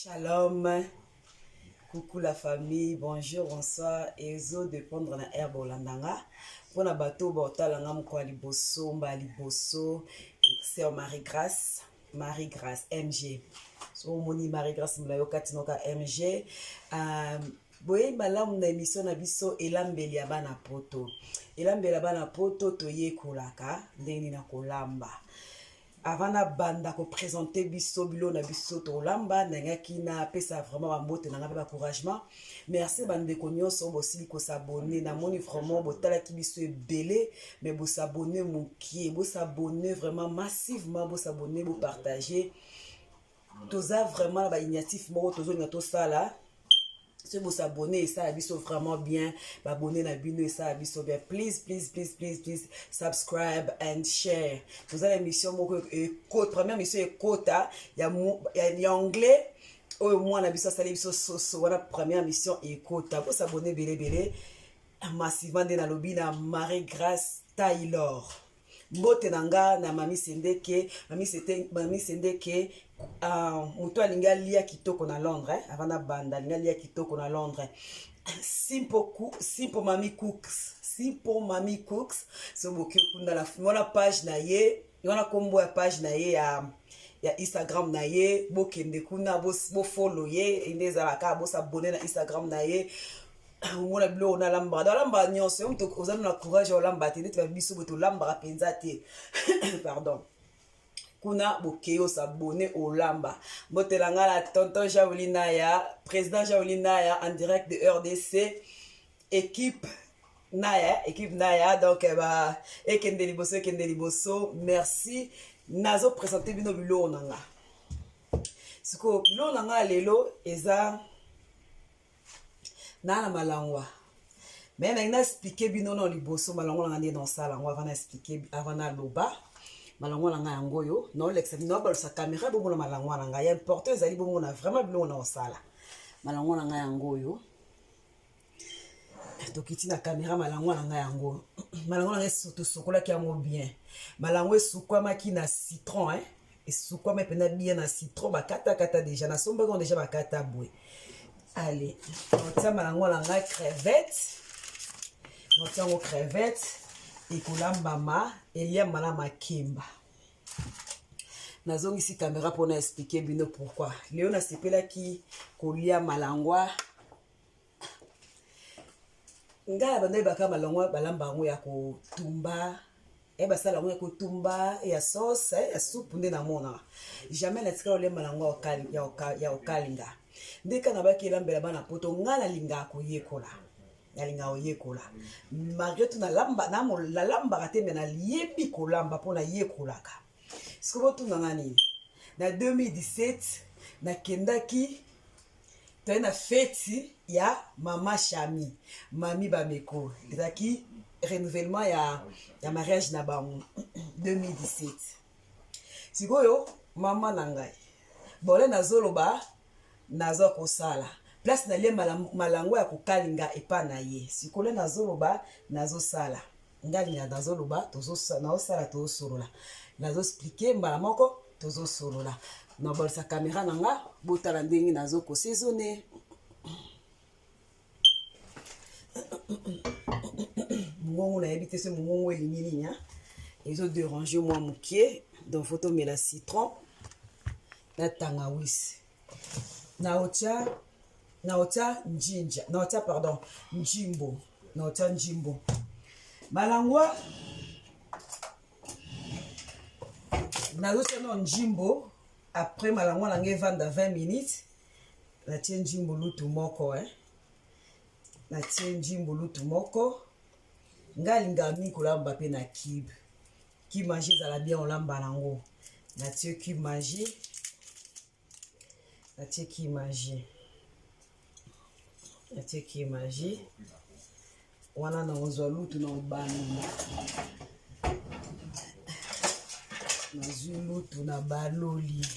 Shalom, coucou la famille, bonjour, bonsoir. Ezo dépendre na herbe olandanga. Pona bato baotala nga moko ya liboso, mba liboso, sœur Marie Grâce, Marie Grâce MG. So omoni Marie Grâce molayo kati noka MG. Boyei malamu na emission na biso elambeli ya bana poto. Elambeli ya bana poto toyekolaka ndenge nini na kolamba. Avant na banda ko presenter biso bilo na biso tolamba, nalingaki napesa vraiment bambote na ngai mpe bacouragement. Merci bandeko nyonso bosili kosabone. Namoni vraiment botalaki biso ebele, mais bosabone mokie. Bosabone vraiment massivement, bosabone, bopartage. Toza vraiment na ba initiative moko tozolinga tosala. Soki bosabone esala biso vraiment bien, babone na bino esala biso bien. Please, please, please, please, please subscribe and share. Toza na émission moko, première émission ekota ya anglais oyo mwana biso asali biso soso wana, première émission ekota. Bosabone ebele ebele massivement nde nalobi na Marie Grâce Taylor. Mbote na nga na Mami Sendeke, Mami Sendeke, moto alingi alia kitoko na Londres, eh? Avant na banda alingi alia kitoko na Londres. Simple, Simple Mami Cooks, Simple Mami Cooks. So boki okunda na wana page na ye, wana kombo ya page na ye ya Instagram na ye, bokende kuna bofollow ye, nde ezalaka bosabone na Instagram na ye. Omona biloko nalambaka, nalambaka nyonso. Yo moto oza na courage ya olamba te, neti babiso boye tolambaka mpenza te, pardon. Kuna bokei osabone olamba. Mbotela nga na tonton Jaoli Naya, président Jaoli Naya en direct de RDC, équipe Naya, équipe Naya. Donc ba ekende liboso, ekende liboso. Merci. Nazo présenter bino biloko na nga. Sikoyo biloko na nga lelo eza na malangwa. Mais nalingi na expliquer bino na liboso malangwa na nga nde nasala yango. Avant na expliquer, avant naloba malangwa na ngai yango oyo, naolekisa bino, nabalusa caméra, bomona malangwa na ngai. Ya important ezali bomona vraiment biloko na kosala. Malangwa na ngai yango oyo, tokiti na caméra. Malangwa na ngai yango, malangwa na ngai tosokolaki yango bien. Malangwa esukwamaki na citron, hein? Esukwama mpenza bien na citron, bakatakata déjà, nasombaki yango déjà bakata boye. Allez, naotia malangwa na ngai crevette, naotia yango crevette ekolambama, eliamba na makemba. Nazongisi caméra mpona expliquer bino pourquoi lelo nasepelaki kolia malangwa. Ngai na banda yebaka malangwa balamba yango ya kotumba, basala yango ya kotumba, ya sauce, ya supu nde namona. Jamais natika kolia malangwa ya kokalinga. Nde kaka nabaki elambela bana poto, ngai nalingaka koyekola, nalingaka koyekola malgré tout. Nalambaka te, me nayebi kolamba mpo nayekolaka. Sikoyo botunanga nini? Na 2017 nakendaki, toye na feti ya mama Shami, mami Bameko. Ezalaki renouvellement ya mariage na bango 2017. Sikoyo mama na ngai bole, nazoloba, naza kosala place, nalie malangwa ya kokalinga epa na ye. Sikoyo nazoloba, nazosala, ngai nazoloba, naosala, tozosolola, nazoexpliquer mbala moko, tozosolola. Nabalisa caméra na nga, botala ndenge nazokosaisonner mongongo. Nayebi te so mongongo elingi nini, ezodéranger mwa mokie. Donc faut tomela citron na tangawisi, naotia njinja, naotia, pardon, njimbo, naotia njimbo. Malangwa nazotia no njimbo. Après malangwa na ngai evanda 20 minutes, natie njimbo lutu moko, eh. Natie njimbo lutu moko. Ngai alingaka mingi kolamba mpe na cube. Cube Maggi ezala bien, olamba nango. Natie cube Maggi, natie cube Maggi, natie cube Maggi wana. Nakozwa lutu na obalula, nazwi lutu na baloli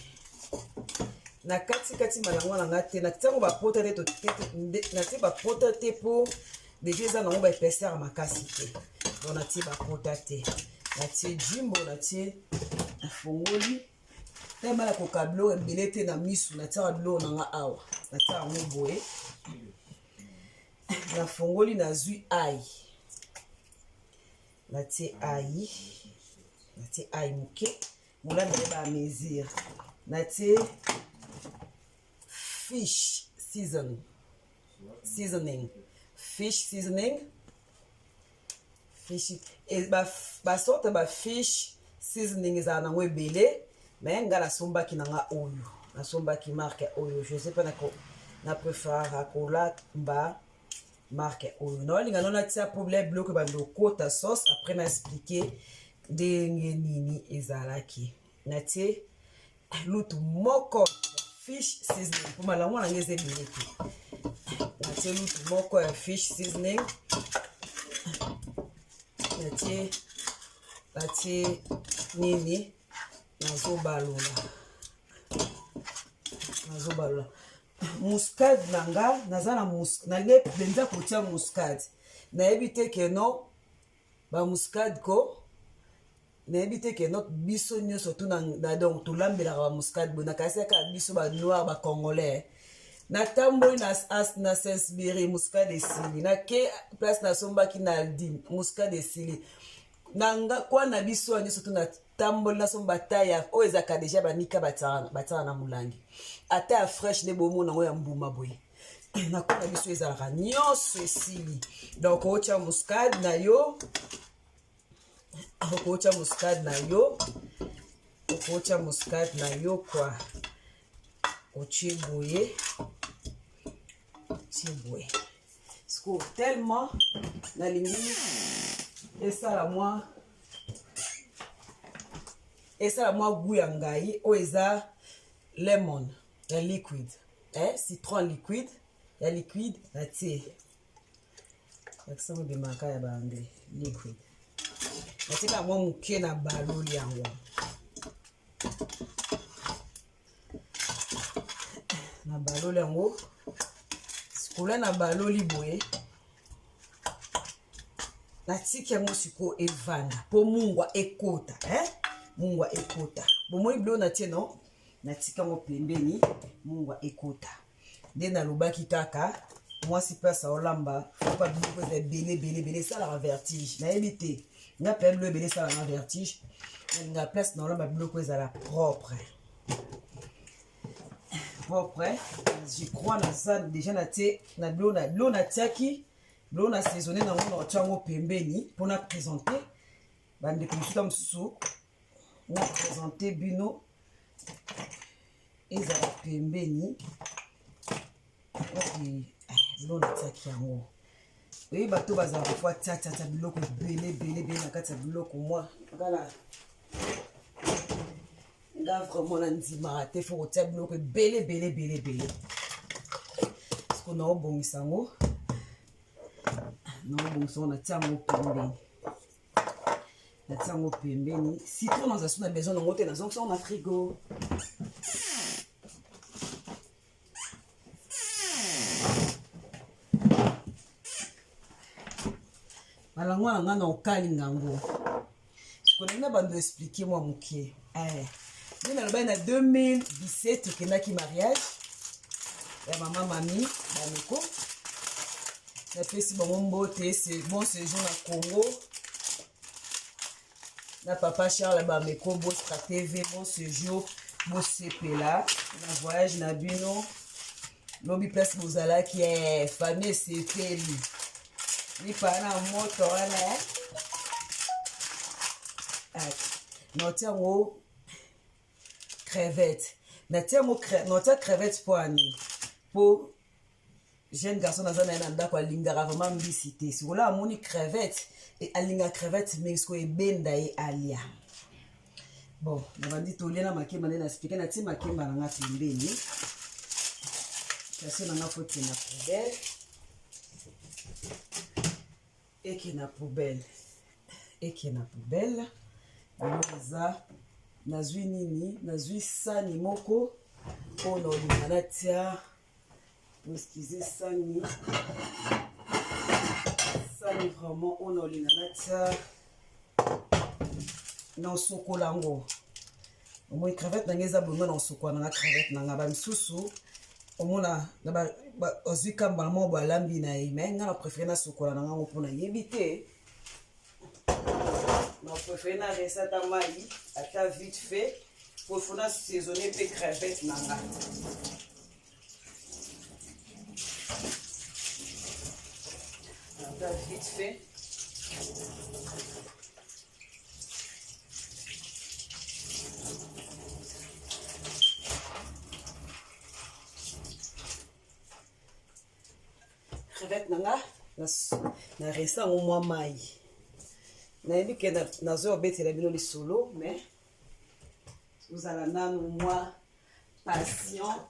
na katikati malangwa na nga te. Natiango bapota te, natie bapota te mpo déjà eza nango baépaisseur makasi te. Donc natie bapota te, natie jimbo, natie, nafongoli. Tellement nakoka biloko ebele te na misu, natiaka biloko na nga awa, natiaka yango boye. Nafongoli, nazwi ai, natie ai, natie ai moke, molandi na ba mesure. Natie fish seasoning, fish seasoning, fish basorte ba fish seasoning ezala nango ebele, mais nga nasombaki na nga oyo, nasombaki marque oyo. Je sais pas, na préférera kolamba marque oyo. Naolinga no natia problème biloko ebanda okota sauce, après na expliquer ndenge nini ezalaki. Natie lutu moko fish seasoning mpo malango na ngai eza ebele te. Natie lutu moko ya fish seasoning, natie nini, nazobalola muscade na nga. Naza na nalingi mpenza kotia muscade. Nayebi te que non, bamuscade ko, nayebi te que non, biso nyonso tu na donc tolambelaka bamuscade boye. Nakasi kaka biso banoir, bacongolais. Natamboli na Sainsbury, muscade esili. Nake place nasombaki na Aldi, muscade esili. Na kwa na biso nyonso tu natamboli, nasomba ata ya oyo ezalaka déjà banika, batiaka na molangi, ata ya fraîche nde bomona yango ya mbuma boye. Na kwa na biso ezalaka nyonso esili. Donc otya muscade na yo, okotya muscade na yo, okotya muscade na yo kwa, otie boye, otie boye. Sikoyo tellement nalingi esala mwa goût ya ngai, oyo eza lemon ya liquide, citron liquide, ya liquide. Natie yakisango ebimaka ya baanglais, liquide. Natika mwa moke na baloli yango, na baloli yango. Sikola na baloli boye, natiki yango sikoyo evanda mpo mungwa ekota, eh? Mungwa ekota. Bomoi biloko natie no, natika yango pembeni, mungwa ekota. Nde nalobaki kaka mwasi place aolamba fopa biloko eza ebele ebele ebele, esalaka vertige. Nayebi te, nga mpe biloko ebele esalaka vertige. Nalinga place naolamba biloko ezala propre propre. Je crois naza déjà natie na biloko, natiaki biloko na saisonne nango, na otia yango pembeni mpona présenter bandeko mosusu mosusu. Na présenter bino, ezala pembeni. Biloko natiaki yango, oyebi bato bazalaka fo atiatiatia biloko ebele ebele ebele na kati ya biloko. Mwa ngala nga vraiment na ndimaka te, fo kotia biloko ebele ebele ebele ebele. Siko naobongisa yango, naobongisa yango, natia yango pembeni, natia yango pembeni. Citron naza so na besoin nango te, nazongisa yango na frigo. Malangwa na ngai na okalinga yango. Sikoyo nalingi na bando expliquer mwa moke. Nde nalobaki na 2017 tokendaki mariage ya mama mami Bameko. Napesi bango mbote, c'est bon séjour na Congo na papa Charles Bameko, Bostra TV. Bon séjour, bosepela na voyage na bino. Lobi place bozalaki, famille esepeli lipa na moto wana. Natia yango crevette, natia yango, natia crevette mpo ani mpo jeune garçon naza na ye na ndako alingaka vraiment mbisi te. Sikola amoni crevette, alingaka crevette mingi, sikoyo ebenda ye alia. Bon, nabandi tolia na makemba. Nde na expliquer, natie makemba na nga pembeni, sachet na nga fo tie na poubelle, eke na poubelle, eke na poubelle. Biloko eza, nazwi nini, nazwi sani moko oyo na olinga natia. Excuse, sani, sani vraiment oyo na olinga natia, naosokola yango. Omoni crevette na ngai eza bongo na kosukola na nga crevette na nga. Bamisusu omona ozwi kamba na moko boye alambi na ye, mais nga na préféré nasukola na ngango mpo nayebi te. Na préféré na resa ata mai ata vite fait po faut na saisonner mpe crevette na nga. Ata vite fait. Crevette na nga na resa yango mwa mai. Nayebi ke nazo obetela bino lisolo, mais ozala nanu mwa patient.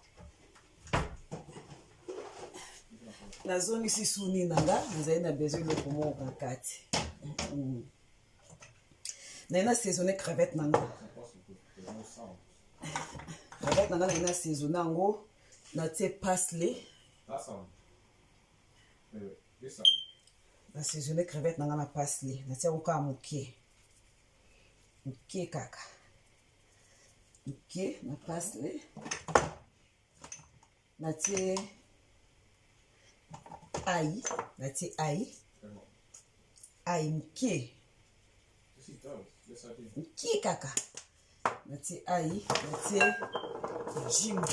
Nazongisi suni na nga, nazali na besoin eloko moko na kati. Naye na saisonne crevette na nga. Crevette na nga naye na saisonne yango, natie parsley. Na saisonne crevette na nga na parsley, natie yango kaka moke moke, kaka moke na parsley. Natie ail, natie ail, ail moke moke kaka, natie ail, natie jimbo.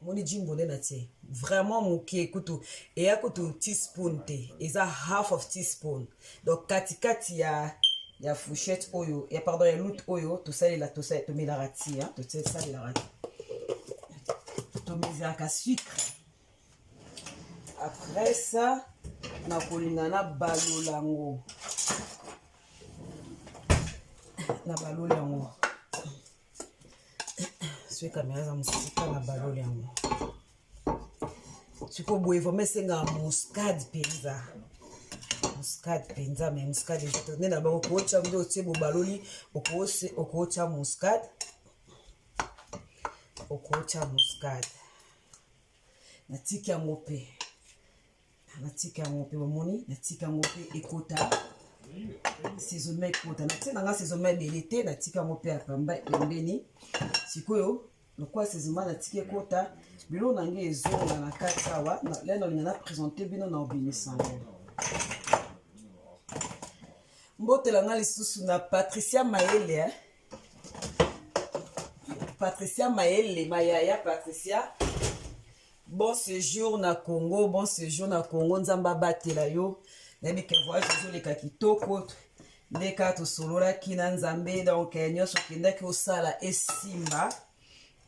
Omoni jimbo nde natie vraiment moke, kutu eya kutu teaspoon te, eza half of teaspoon, donc katikati ya fourchette oyo ya, pardon, ya loutre oyo tosalela, tomelaka ti, tosalelaka, tomezelaka sucre. Après ça nakolinga nabalola yango, nabaloli yango. Soki kamera eza mosika, na baloli yango. Sikoyo boye vraiment esengaka muscade mpenza, muscade mpenza, mais muscade nde na bango okotya nde otie bobaloli, okotya muscade, okotya muscade. Natiki yango mpe, natiki yango mpe, bomoni, natiki yango mpe ekota saisonnement, ekota. Natie nanga saisonnement ebele te, natiki yango mpe ya pembeni. Sikoyo lokola saisonnement natiki ekota, biloko na ngai ezonga na kati awa. Le nalinga na présente bino na obimisa yango. Mbotela nga lisusu na Patricia Mayele, eh? Patricia Mayele Mayaya, Patricia, bon séjour na Congo, bon séjour na Congo. Nzambe abatela yo. Nayebi ke voyage ezoleka kitoko nde kaka tosololaki na Nzambe. Donc nyonso okendaki osala esimba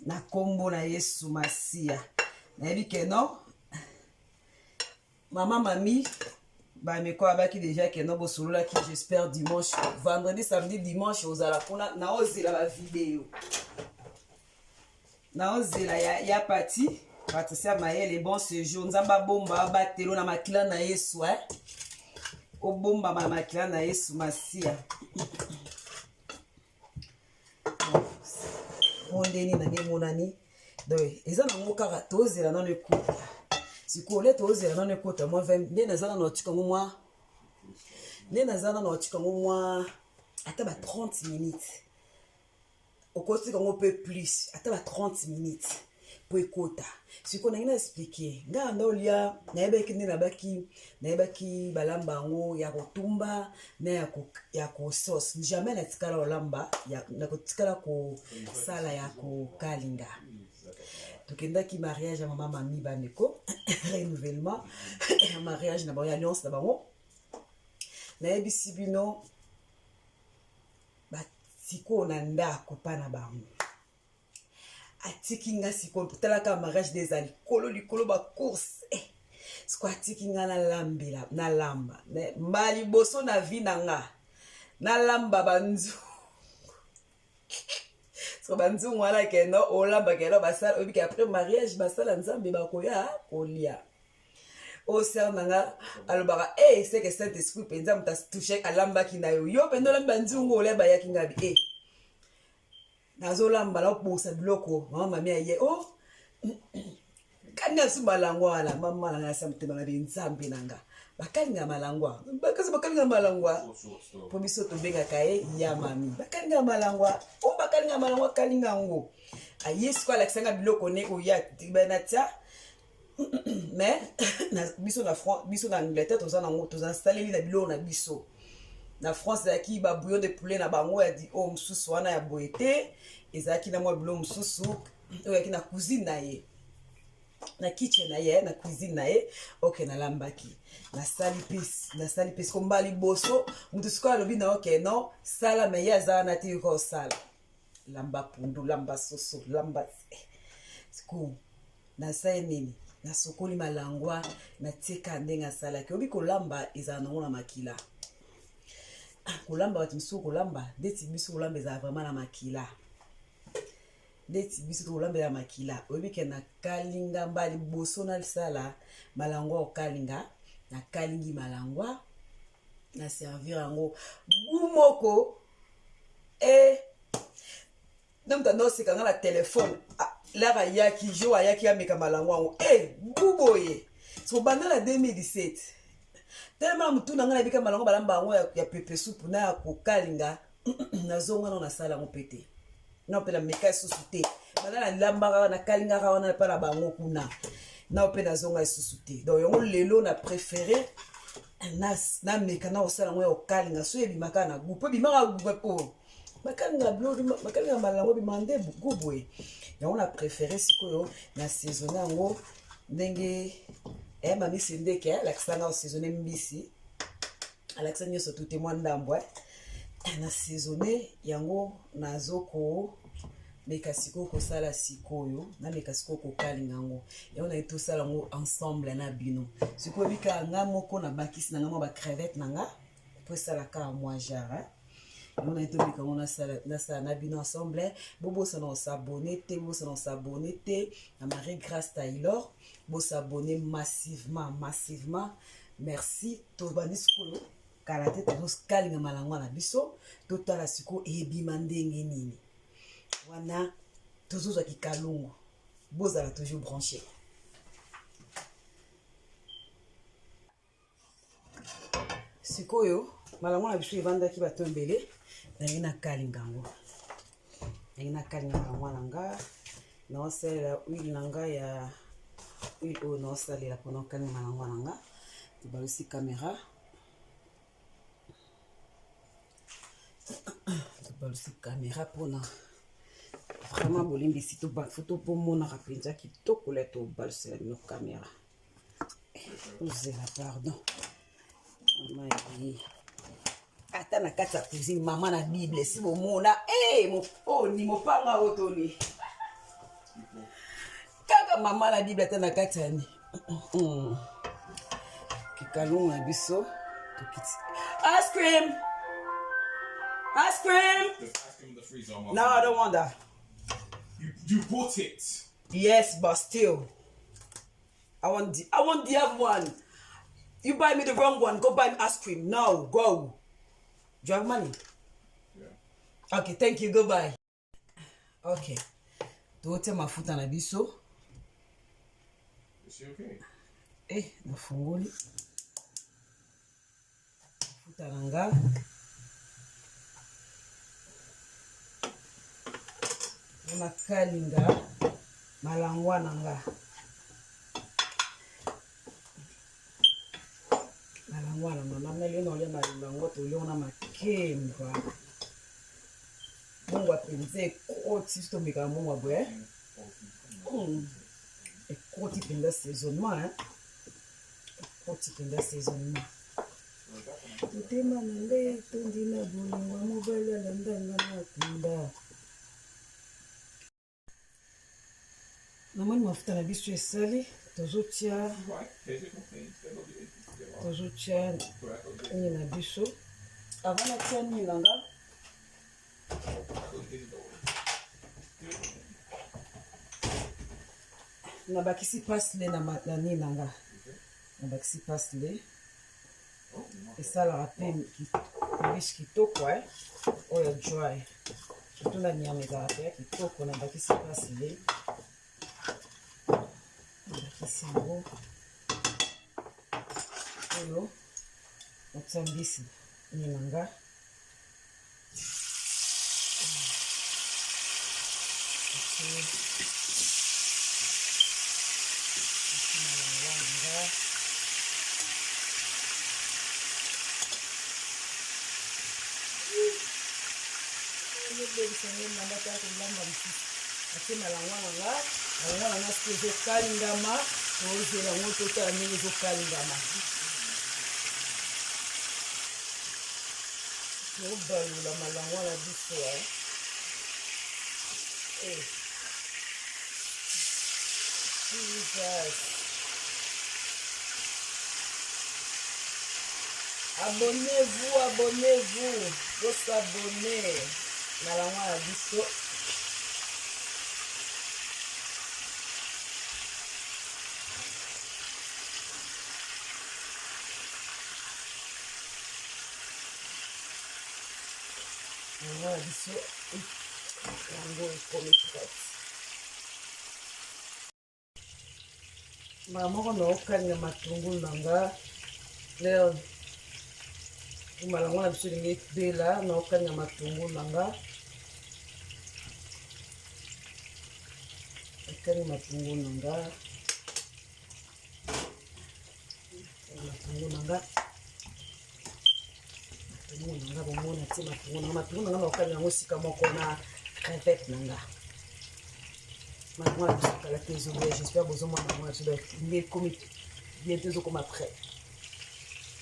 na nkombo na Yesu Masiya. Nayebi ke non, mama mami bameko abaki déjà ke no bosololaki. J'espère dimanche, vendredi, samedi, dimanche ozala kuna. Naozela bavideo, naozela ya pati. Patricia Mayele, bon séjour. Nzambe abomba, abatelo na makila na Yesu, eh? Obombama na makila na Yesu Masiya. Mo ndeni na nge emonani, donc eza nango kaka tozela nano ekota. Sikoyo le tozela nano ekota mwa 20 nde naza nano atika yango mwa, nde naza nano atika yango mwa ata ba 30 minutes. Okotika yango mpe plus, ata ba 30 minutes po ekota. Sikoyo nangi na expliquer ngai nda olia. Nayebaki nde nabaki, nayebaki balamba yango ya kotumba na ya kosauce. Jamais natikala kolamba, nakotikala kosala ya kokalinga. Tokendaki mariage ya mama mami bandeko, renouvellement ya mariage na bango, ya alliance na bango. Nayebisi bino, basikoyo na ndako mpa na bango atiki nga. Sikoyo talaka mariage nde eza likolo likolo, bacourse, eh. Sikoyo atiki nga nalambela, nalamba mba liboso na vie na nga, nalamba banzungu. So banzungu wana kendo olamba, kendo basala, oyebiki après mariage basala Nzambe bakoya kolia. Oyo sœur na nga alobaka e seke Saint Esprit mpenza moto atouche, alambaki na yo, yo mpenza olambi banzungu olia. Bayaki ngabi e nazolamba, naobongisa biloko. Mama mami aye o oh, kani asu balango wana. Mama na nga asa motema na be, Nzambe na nga. Bakalinga malangwa. Kasi bakalinga malangwa. Po biso tobengaka ye ya mami. Bakalinga malangwa. O bakalinga malangwa kalinga yango. Aye sikoyo alakisa nga biloko ne oya natia mais na biso na France biso na Angleterre toza nango toza saleli na biloko na biso na France ezalaki ba bouillon de poulet na bango ya di oyo mosusu wana ya boye te ezalaki na mwa biloko mosusu oyo eyaki na cousine na ye na kitchen na ye na cuisine na ye ok nalambaki nasali mpe nasali mpe siko mbala liboso moto sikoyo alobi na ok non sala me ye aza wana te yoka osala lamba pundu lamba soso lamba eh, sikoyo nasali nini nasokoli malangwa natieka ndenge asalaki oyebi kolamba ezala nango na makila ah, kolamba bato mosusu kolamba ndeti biso kolamba ezala vraiment na makila ndeti biso tokolambela makila oyebi ke nakalinga mba liboso nasala malangwa okalinga nakalingi malangwa na servir yango bu moko e na moto anda oseka nga na telefone ah, lere ayaki jour ayaki ameka malangwa yango e bu boye so banda na 2017 telema motu na ngai nayebika malangwa balamba yango ya pepe supu na ya kokalinga nazonga nao nasala yango mpe te nao mpe nameka lisusu te banda nalambaka nakalingaka wana epa na bango kuna nao mpe nazonga lisusu te donc yango lelo na préféré nameka na kosala yango ya kokalinga soki ebimaka na gu mpo ebimaka gu mpo bakalinga bilo bakalinga malango ebimaka nde gu boye yango na préféré sikoyo na saisonne yango ndenge eh, mamisi ndeke alakisa nga osaisonne mbisi alakisa nyonso tu te mwa ndambo eh. Na saisonne yango nazoko meka sikoyo kosala sikoyo nameka sikoyo kokalinga yango yango naye tosala yango ensemble na bino sikoyo bika nga moko nabakisi na nga mwa bacrevette na nga mpo esalaka mwa genre yango naye tomeka yango nasala na bino ensemble bobosana kosabone te bobosana kosabone te na marie grace taylor bosabone massivement massivement merci tobandi sikoyo kala te tozokalinga malangwa na biso totala sikoyo ebima ndenge nini wana tozozwa kikalungu bozala toujours branché sikoyo malangwa na biso evandaki bato ebele naye nakalinga yango naye nakalinga malangwa na nga naosalela huile na nga ya huile oyo naosalela mpona okalinga malangwa na nga tobalusi kamera tobalusi kamera mpona vraiment bolimbisi foto bomonaka mpenza kitoko le tobalusela bino kamera ozela pardon mama ye ata na kati ya cuisine mama na bible si bomona hey, eh, moponi mopanga oyo toni kaka mama na bible ata na kati ya ni kikalungu na biso tokiti ice cream ice cream no i don't want that you, you bought it yes but still I want the I want the other one. You buy me the wrong one. Go buy me ice cream. No, go. Do you have money? Yeah. Okay, thank you. Goodbye. Okay. Totia mafuta na biso. Is she okay? Eh, nafungoli. Mafuta na nga. Nakalinga malangwa na nga. Malangwa na mama meli na olia malangwa tolia na makemba. Mungwa mpenza ekoti biso tomekaka mungwa boye. Ekoti mpenza saisonnement hein. Ekoti mpenza saisonnement. Motema na ngai etondi na bolingo ya mobali alanda nga na kunda. Namoni mafuta na biso esali tozotia tozotia nini na biso avant natia nini na nga nabakisi pasle na nini na nga nabakisi pasle esalaka mpe mbisi kitoko eh? oyo dry surtout na nyama ezalaka mpe ya kitoko nabakisi pasle nabakisi yango Sikoyo natia mbisi nini na nga. Ezobebisa nde mandata ya kolamba mosusu. Atie malangwa na nga, malangwa na nga sikoyo ezokalingama, tozela yango totala ndenge ezokalingama. Tobalola malangwa na biso eh. Eh. Jesus. Abonnez-vous, abonnez-vous. Bosabonne malangwa na biso. Yango na biso yango ekomi prête. Mbala moko naokalinga matungulu na nga leo malango na biso elingi ebela, naokalinga matungulu na nga, ekali matungulu na nga, matungulu na nga, matungulu na nga. Bomona tie matungulu na nga, matungulu na nga naokalinga yango esika moko na crevette na nga. Malangwa na biso kala te ezobela, j'espère bozomona yango na biso. Donc nde ekomi bientôt, ezokoma prêt.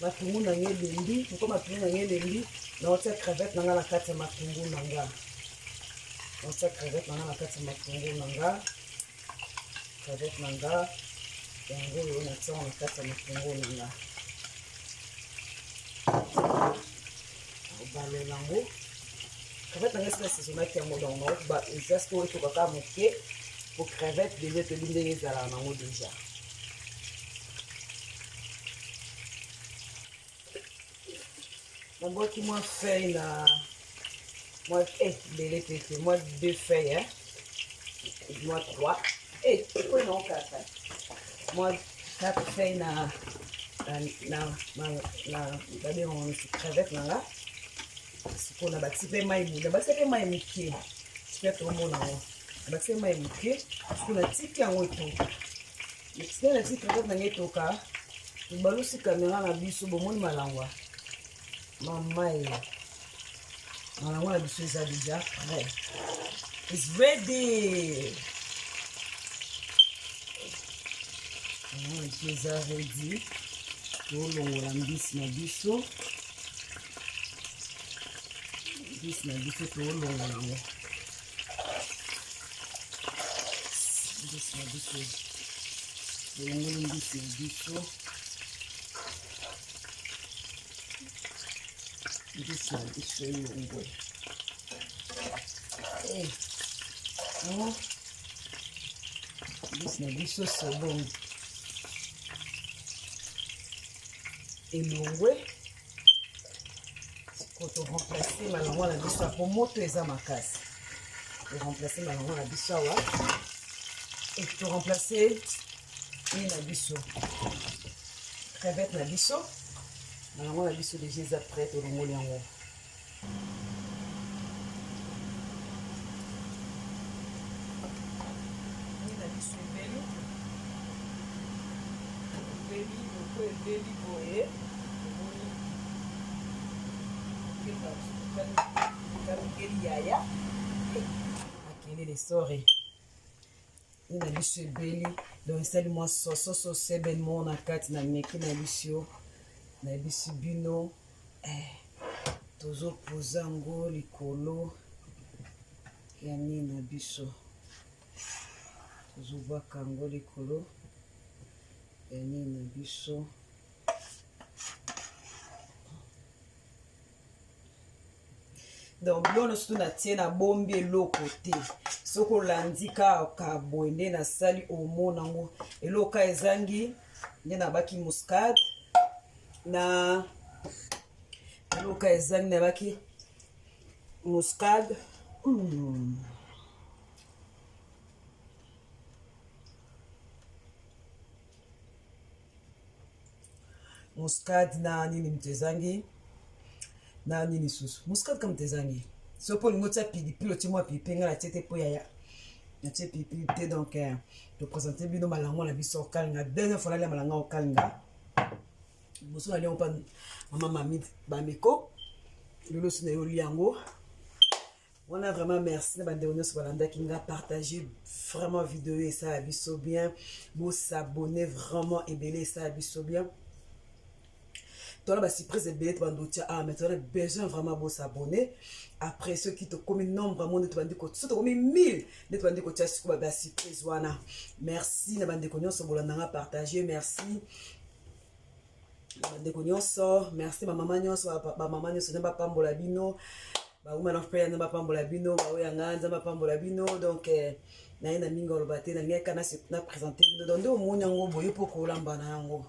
Matungu na nga elembi, moko matungu na nga elembi, naotia crevette na nga na kati ya matungu na nga, naotia crevette na nga na kati ya matungu na nga. Crevette na nga yango oyo natia na kati ya matungu na nga, obalola yango. Crevette na ngai esika saisonnaki yango, donc eza sikoyo etoka kaka moke po crevette deja toyebi ndenge ezalaka nango deja. Nabwaki mwa feuille na mwa ebele te te, mwa deux feuilles, hein? Mwa trois, oyo nango quatre, mwa quatre feuilles na na na na babengango crevette na nga. Sikoyo nabakisi mpe mai, nabakisi mpe mai moke. Sikoyo tomona yango, nabakisi mpe mai moke. Sikoyo natiki yango etoka. Sikoyo natiki crevette na ngai etoka, tobalusi kamera na biso, bomoni malangwa mamai, malangwa na biso eza déjà prêt, is ready. Malangwa na biso eza ready, tolongola mbisi na biso, mbisi na biso tolongola yango, mbisi na biso tolongoli, mbisi na biso, mbisi na biso elongwe. Mbisi na biso c'est bon, elongwe. Sikoyo toremplace malangwa na biso po moto eza makasi. Toremplace malangwa na biso awa, toremplace nini na biso, crevette na biso. Malangwa na biso deja eza prêt, tolongoli yango. Nini na biso ebeli, ebeli loko, ebeli boye. Omoni kalungeli yaya makelele, sorry. Nini na biso ebeli, donc esali mwa sososo seben moko na kati. Na meki na biso, nayebisi bino, tozopoza yango likolo ya nini na biso, tozobwaka yango likolo ya nini na biso. Donc biloko nyonso tu natie, nabombi eloko te. Soki olandi kaka boye nde nasali, omona yango. Eloko ka ezangi nde nabaki muscade na eloko ka ezangi, nabaki muscade. Muscade na nini moto ezangi na nini susu muscade ka moto ezangi so mpo olingi otia pilipili otie mwa pilipili ngai natie te mpo yaya natie pilipili te. Donc topresente bino malango na biso okalinga. Deuxième fois nalia malanga okalinga. Liboso nalia yango mpa mama mami bameko, lelo osi naye olia yango wana. Vraiment merci na bandeko nyonso balandaki nga. Partage vraiment video, esala biso bien. Bosabonner vraiment ebele, esala biso bien. Tona basurprise ebele tobandi otia awa, mais tozana besoin vraiment bosabonner. Après, soki tokomi nombre mo nde tobandi, so tokomi 1000 nde tobandi kotia sikoyo basurprise wana. Merci na bandeko nyonso bolandanga, partage. Merci na bandeko nyonso, merci bamama nyonso, bamama nyonso, Nzambe apambola bino. Bawoman of prayer, Nzambe apambola bino. Baoyanga, Nzambe apambola bino. Donc naye na mingi oloba te, nalingi kaka na présente bino. Donc nde omoni yango boye mpo kolamba na yango,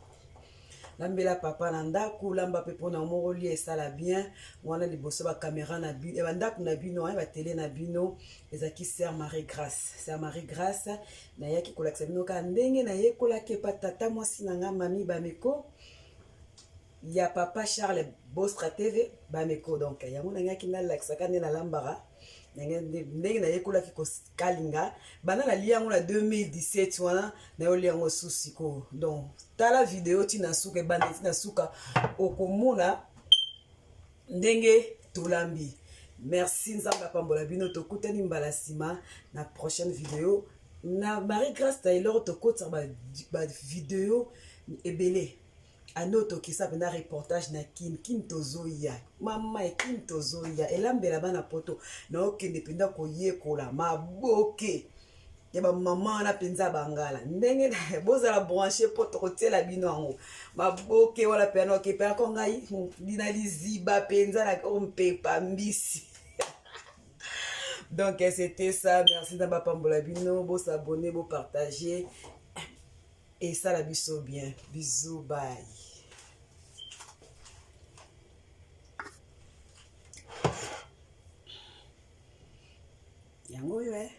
lambela papa na ndako, lamba mpe mpona moko lia, esala bien. Wana liboso bacaméra na bino, bandako na bino, batele na bino, ezalaki Sœur Marie Grâce. Sœur Marie Grâce, nayaki kolakisa bino kaka ndenge nayekolaki epa tata mwasi na nga mami Bameko ya papa Charles Bostra TV Bameko. Donc yango nangaki nalakisaka nde nalambaka, ndenge nayekolaki kokalinga banda nalia yango na 2017 wana, nayolia yango su sikoyo. Donc tala video ntina suka, ebanda ntina suka, okomona ndenge tolambi. Merci, Nzambe apambola bino. Tokutani mbala nsima na prochaine video na Marie Grâce Taylor. Tokotisaka bavideo ebele ano, tokisa mpena reportage na Kine. Kine tozoya, mama ekine tozoya, elambela bana poto. Naokende mpenza koyekola maboke ya bamama wana mpenza bangala. Ndenge bozala branché mpo tokotiela bino yango maboke wana mpe noke mpe ako ngai na liziba mpenza na mpepa mbisi. Donc c'était ça. Merci, Nzambe apambola bino. Bosabonner, bopartager, esala biso bien. Bisous, bye. Yango oyo.